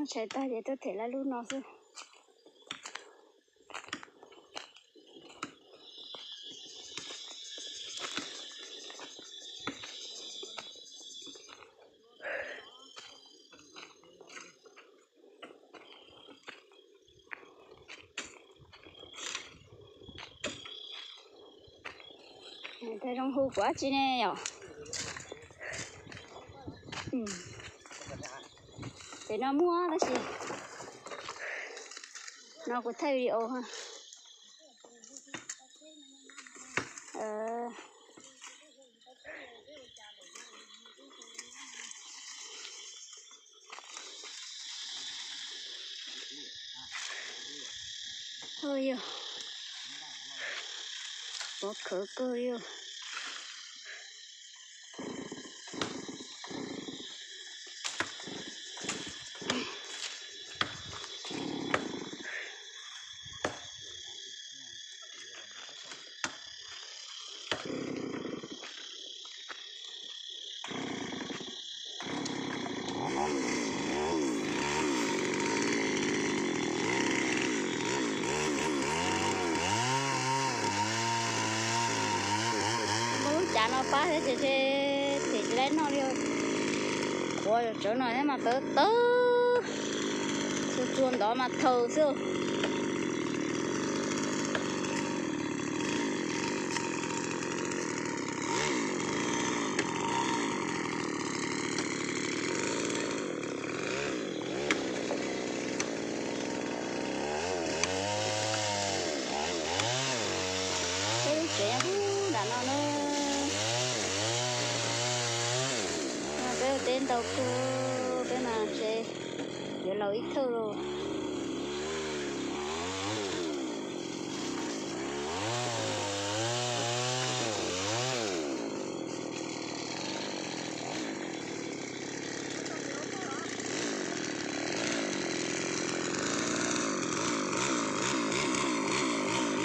Tshais tag ces tuaj them laj lub no xwb. Thaij zoo hu kuv dab tsi ne yom? Pem no muaj tab sis no kuv thaij video. Yog pov khawv kawg li. Muab lub cav no pab thiab ces them tsis tau noj li. Qhuav tsawv no thiab mas tawv tawv, txhua txhua ntov mas thaws xwb. Peb lub tsev nyob nram no na. Peb ua teb ntau kawg, peb mas tsev yuav laus ib thawj lauj.